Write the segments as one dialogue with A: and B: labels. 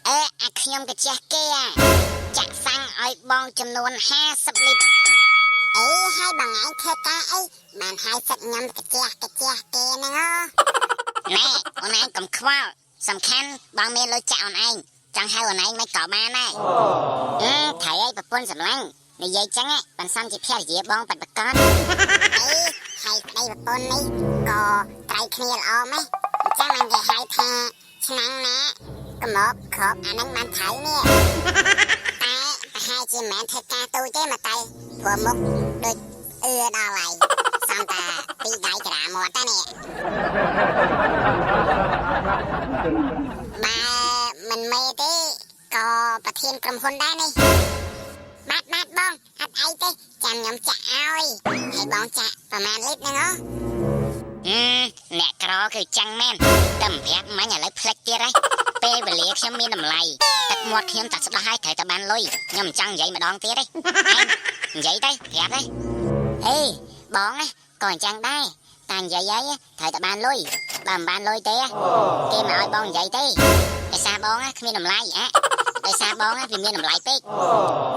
A: អេអាខ្ញុំកាជះគេអាចាក់សាំងឲ្យបងចំនួន50លីត្រ
B: អីហើយបងឯងធ្វើការអីបានហៅសិតខ្ញុំកាជះកាជះគេហ្នឹងហ៎
A: ណែអូនឯងកុំខ្វល់សំខាន់បងមានលុយចាក់អូនឯងចង់ហៅអូនឯងមិនក៏បានដែរអឺថៃឯងប្រពន្ធសម្លាញ់និយាយចឹងបន្សំជាភរិយាបងបាត់បកត
B: អីហើយប្តីប្រពន្ធនេះក៏ត្រូវគ្នាល្អម៉េះអញ្ចឹងបានគេហៅថាឆ្នាំងណាកមោបគ្របអាហ្នឹងបានត្រូវនេះតែប្រហែលជាមិនមែនធ្វើការទូចទេមកទៅព្រោះមុខដូចអឺដល់ហើយសំតាពីដៃក្រាមាត់តានេះបើមិនមេទេក៏ប្រធានក្រុមហ៊ុនដែរនេះបាទបាទបងអត់អីទេចាំខ្ញុំចាក់ឲ្យហើយបងចាក់ប្រហែលលីត្រហ្នឹងហ៎
A: អឺអ្នកក្រគឺចឹងមែនតែមិនប្រាប់មិញឥឡូវផ្លិចទៀតហើយពេលវេលាខ្ញុំមានតម្លៃទឹកមាត់ខ្ញុំតែស្ដោះហើយត្រូវតែបានលុយខ្ញុំមិនចង់និយាយម្ដងទៀតទេឯងនិយាយទៅប្រាប់ទៅអេបងណាក៏អញ្ចឹងដែរតែនិយាយហើយត្រូវតែបានលុយបើមិនបានលុយទេគេមិនឲ្យបងនិយាយទេដោយសារបងគ្មានតម្លៃអាដោយសារបងវាមានតម្លៃពេក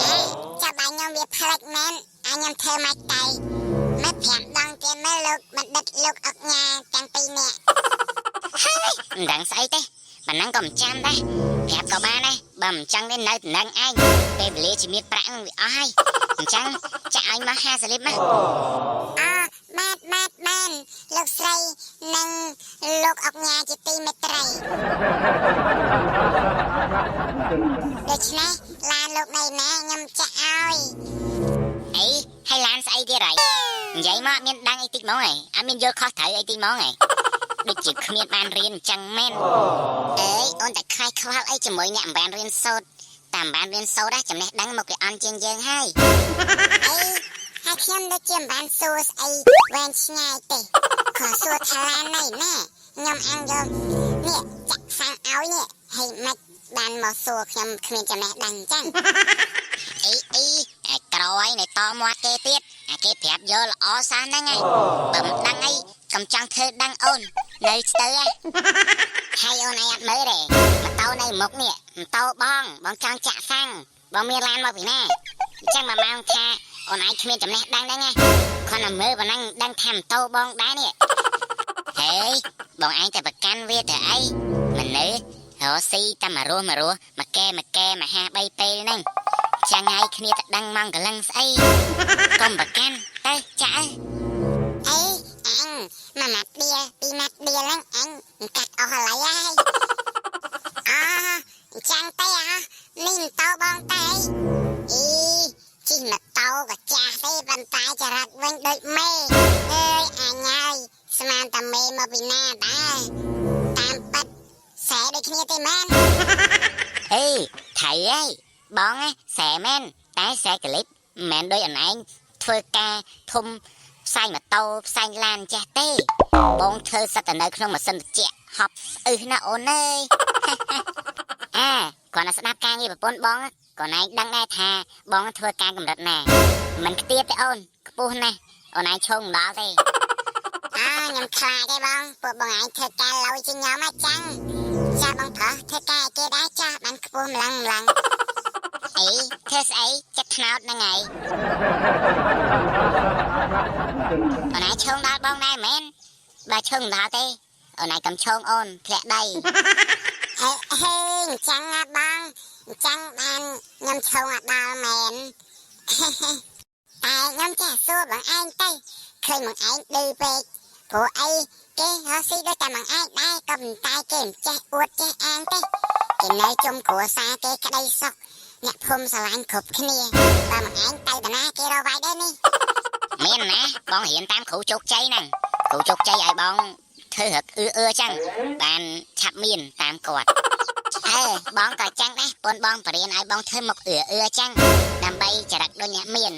B: អេចាប់ឲ្យខ្ញុំវាផ្លិចមែនឲ្យខ្ញុំធ្វើម៉េចទៅមើល5ដងទៀតមើលលោកបណ្ឌិតលោកអុកញ៉ាទាំងពីរនាក់
A: មិនដឹងស្អីទេប៉ុណ្ណឹងក៏មិនចាំដែរប្រាប់ក៏បានដែរបើមិនចង់ទេនៅតំណឹងឯងពេលវេលាជាមានប្រាក់ហ្នឹងវាអស់ហើយអញ្ចឹងចាក់ឲ្យមក50លីត្រមក
B: អបាទបាទបានលោកស្រីនិងលោកអុកញ៉ាជាទីមេត្រីដូច្នេះឡានលោកនៅណាខ្ញុំចាក់ឲ្យ
A: អីហើយឡានស្អីទៀតហើយនិយាយមកអត់មានដឹងអីតិចហ្មងហីអត់មានយល់ខុសត្រូវអីតិចហ្មងហីដូចជាគ្មានបានរៀនអញ្ចឹងមែនអេយអូនតែខ្វាយខ្វល់អីជាមួយអ្នកមិនបានរៀនសូត្រតាមបានរៀនសូត្រណាចំណេះដឹងមកគេអន់ជាងយើងហើយ
B: អីហើយខ្ញុំដូចជាមិនបានសួរស្អីវែងឆ្ងាយទេខសួរថាឡានណៃណាខ្ញុំអាំងយកនេះចាក់សាំងឲ្យនេះហើយមិនបានមកសួរខ្ញុំគ្មានចំណេះដឹងអញ្ចឹង
A: អីអីអាក្រយនៅតមាត់គេទៀតអាគេប្រាប់យកល្អសោះហ្នឹងហើយបើមិនដឹងអីកុំចង់ធ្វើដឹងអូននៅស្ទើហើយអូនឯងអត់មើលទេម៉ូតូនៅមុខនេះម៉ូតូបងបងចង់ចាក់សាំងបងមានឡានមកពីណាអញ្ចឹងមកម៉ោងថាអូនឯងគ្មានចំណេះដឹងហ្នឹងណាគ្រាន់តែមើលប៉ុណ្ណឹងដឹងថាម៉ូតូបងដែរនេះហេបងឯងតែប្រកាន់វាទៅអីមនុស្សរកស៊ីតែមករស់មករស់មកកែមកកែមកហាបីពេលហ្នឹង ចាំងហើយគ្នាទៅដឹងម៉ងកលឹងស្អីកុំប្រកាន់ទៅចាក់
B: អីអញមួយម៉ាត់ដៀលពីរម៉ាត់ដៀលហ្នឹងអញកាត់អស់ហើយហើយអអញ្ចឹងទេអនេះម៉ូតូបងតែអីជិះម៉ូតូក៏ចាស់ទេប៉ុន្តែចរិតវិញដូចមេអើយអញហើយស្មានតែមេមកពីណាដែរតាមពិតស្រែដូចគ្នាទេមែន
A: អេថៃហើយបងណាស្រែមែនតែស្រែក្លិបមិនមែនដូចអនឯងធ្វើការធំផ្សាយម៉ូតូផ្សាយឡានចេះទេបងធ្វើសិតតែនៅក្នុងម៉ាស៊ីនត្រជាក់ហប់អឹសណាអូនអើយអាគ្រាន់តែស្ដាប់ការងារប្រពន្ធបងក៏ណែងដឹងដែរថាបងធ្វើការកម្រិតណាមិនខ្ទាបទេអូនខ្ពស់ណាស់អូនឯងឈោងមិនដល់ទេ
B: អខ្ញុំខ្លាចទេបងពួកបងឯងធ្វើការលយជាងខ្ញុំហ៎ចឹងចាបងប្រុសធ្វើការឲ្យគេដែរចាស់បានខ្ពស់ម្លឹងម្លឹង
A: អីធ្វើស្អីចិត្តថ្នោតហ្នឹងហើយអូនឯងឈោងដល់បងដែរមែនបើឈោងមិនដល់ទេអូនឯងកុំឈោងអូនធ្លាក់ដី
B: ហេហេអញ្ចឹងណាបងអញ្ចឹងបានខ្ញុំឈោងអត់ដល់មែនតែខ្ញុំចេះសួរបងឯងទៅឃើញបងឯងឌឺពេកព្រោះអីគេរកស៊ីដូចតែបងឯងដែរក៏ប៉ុន្តែគេមិនចេះអួតចេះអាងទេគេនៅជុំគ្រួសារគេក្តីសុខអ្នកភូមិស្រឡាញ់គ្រប់គ្នាបើបងឯងទៅតាណាគេរកវាយដែរនេះ
A: មានណាបងរៀនតាមគ្រូជោគជ័យហ្នឹងគ្រូជោគជ័យឲ្យបងធ្វើរឹកអឺអឺចឹងបានឆាប់មានតាមគាត់អើបងក៏ចឹងដែរពូនបងបរៀនឲ្យបងធ្វើមុខអឺអឺចឹងដើម្បីចរិតដូចអ្នកមាន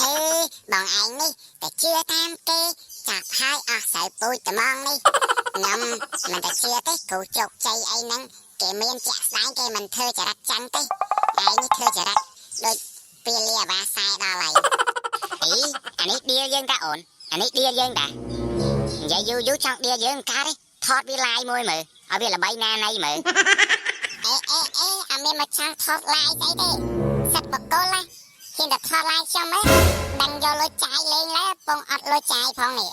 B: អេបងឯងនេះតែជឿតាមគេចាប់ហើយអស់ស្រូវពូជត្មងនេះខ្ញុំមិនតែជឿទេគ្រូជោគជ័យអីហ្នឹងគេមានជាក់ស្ដែងគេមិនធ្វើចរិតចឹងទេឯងនេះធ្វើចរិតដូចពីលាអាវ៉ាសែដល់ហើយ
A: អីអានេះដៀលយើងតាអូនអានេះដៀលយើងតានិយាយយូរយូរចង់ដៀលយើងកើតទេថតវាឡាយមួយមើលឲ្យវាល្បីណាណៃមើល
B: អេអេអេអត់មានមកចង់ថត live ស្អីទេសិតបកគលណាហ៊ានតែថត live ខ្ញុំហ៎ដឹងយកលុយចាយលេងឡើយពងអត់លុយចាយផងនេះ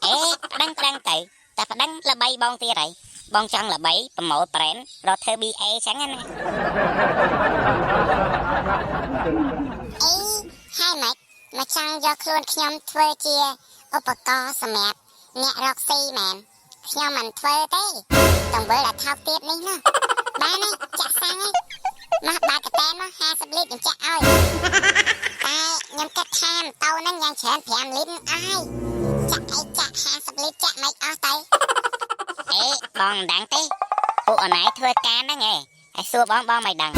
A: អេប្តឹងប្តឹងទៅតែប្តឹងល្បីបងទៀតហើយបងចង់ល្បីប្រម៉ូទ brand រកធ្វើ BA ចឹងណា
B: អីហើយម៉េចមកចង់យកខ្លួនខ្ញុំធ្វើជាឧបករណ៍សម្រាប់អ្នករកស៊ីមែនខ្ញុំមិនធ្វើទេទង្វើដែលថោកទាបនេះណាបានហើយចាក់សាំងហើយមកបើកកតែនមក50លីត្រខ្ញុំចាក់ឲ្យតែខ្ញុំគិតថាម៉ូតូហ្នឹងយ៉ាងច្រើន5លីត្រអស់ហើយចាក់អីចាក់50លីត្រចាក់មិនអស់ទៅ
A: អេបងមិនដឹងទេពួកអនឡាញធ្វើការហ្នឹងឯងហើយសួរបងបងមិនដឹង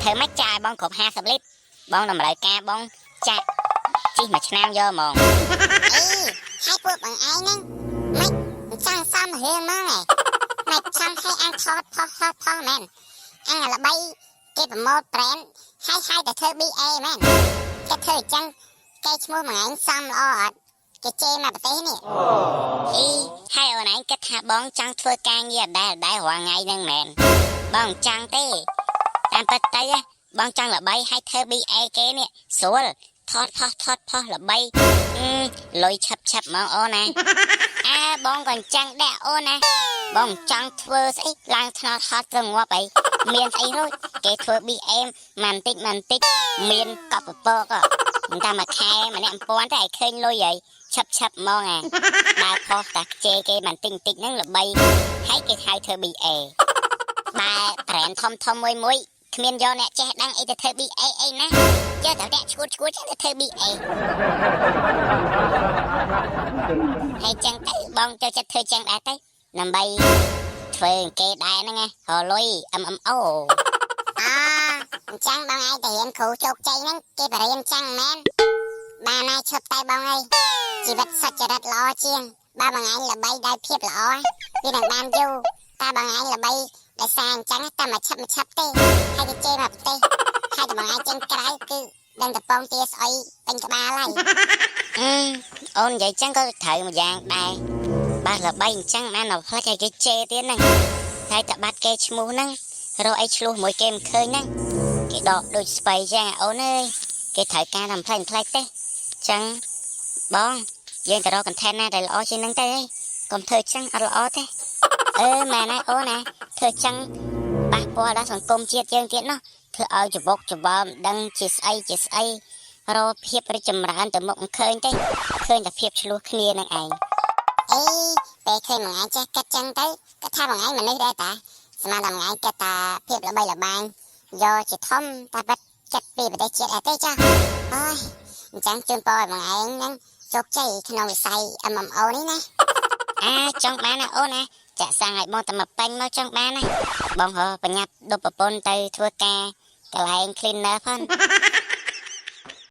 A: ធ្វើម៉េចចាយបងគ្រប់50លីត្របងតម្រូវការបងចាក់ជិះមួយឆ្នាំយកហ្មង
B: អីហើយពួកបងឯងហ្នឹងមិនចង់សំរឿងហ្មងឯងមិនចង់ឲ្យអញថតផុសថតផុសមែនអញល្បីគេប្រម៉ូទ brand ហើយហើយតែធ្វើ BA មែនគេធ្វើអញ្ចឹងគេឈ្មោះមួយឯងសំល្អអត់គេជេរមកប្រទេសនេះ
A: អីហើយអូនឯងគិតថាបងចង់ធ្វើការងារដដែលដដែលរាល់ថ្ងៃហ្នឹងមែនបងចង់ទេតាមពិតទៅបងចង់ល្បីឲ្យធ្វើ BA គេនេះស្រួលថតផុសថតផុសល្បីលុយឆាប់ឆាប់ហ្មងអូនណាអើបងក៏អញ្ចឹងដែរអូនណាបងចង់ធ្វើស្អីឡើងថ្នល់ហត់ទៅងាប់អីមានស្អីរួចគេធ្វើ BA មិនតិចមិនតិចមានកប់ពពកមិនតាមមួយខែម្នាក់1000តែឲ្យឃើញលុយអីឆាប់ឆាប់ហ្មងអាដើរផុសតាខ្ជេគេមិនតិចតិចហ្នឹងល្បីហើយគេហៅធ្វើ BA បើ brand ធំធំមួយមួយគ្មានយកអ្នកចេះដឹងអីទៅធ្វើ BA អីណាយកតែអ្នកឈួតឈួតចឹងទៅធ្វើ BA ហើយចឹងទៅបងចូលចិត្តធ្វើចឹងដែរទៅដើម្បីធ្វើគេដែរហ្នឹងណារលុយ MMO
B: អអញ្ចឹងបងឯងទៅរៀនគ្រូជោគជ័យហ្នឹងគេបរៀនចឹងមែនបានហើយឈប់តែបងអើយជីវិតសុចរិតល្អជាងបើបងឯងល្បីដោយភាពល្អវានឹងបានយូរតែបងឯងល្បីដោយសារអញ្ចឹងតែមួយឆាប់មួយឆាប់ទេហើយគេជេរមកប្រទេសហើយតែបងឯងចេញក្រៅគឺដឹងតែពងទាស្អុយពេញក្បាលហើយ
A: អឺអូននិយាយចឹងក៏ត្រូវមួយយ៉ាងដែរបាទល្បីអញ្ចឹងបានដល់ផ្លេចឲ្យគេជេរទៀតហ្នឹងហើយតែបាត់គេឈ្មោះហ្នឹងរកអីឆ្លោះមួយគេមិនឃើញហ្នឹងគេដកដូចស្បៃចឹងអូនអើយគេត្រូវការតែផ្លេចផ្លេចទេចឹងបងយើងទៅរក content ណាដែលល្អជាងហ្នឹងទៅអីកុំធ្វើចឹងអត់ល្អទេអឺមែនហើយអូនណាធ្វើចឹងប៉ះពាល់ដល់សង្គមជាតិយើងទៀតណោះធ្វើឲ្យច្បុកច្បល់មិនដឹងជាស្អីជាស្អីរកភាពរីកចម្រើនទៅមុខមិនឃើញទេឃើញតែភាពឆ្លោះគ្នានឹងឯង
B: អីពេលឃើញបងឯងចេះគិតចឹងទៅគាត់ថាបងឯងមនុស្សដែរតាស្មានតែបងឯងគិតតាភាពល្បីល្បាញយកជាធំតែបាត់គិតពីប្រទេសជាតិអីទេចាអូយអញ្ចឹងជូនពរឲ្យបងឯងហ្នឹងជោគជ័យក្នុងវិស័យ MMO នេះណា
A: អាចង់បានណាអូនណាចាក់សាំងឲ្យបងតែមកពេញមកចង់បានណាបងហ៎បញ្ញាប់ដប់ប្រពន្ធទៅធ្វើការកន្លែង cleaner ផង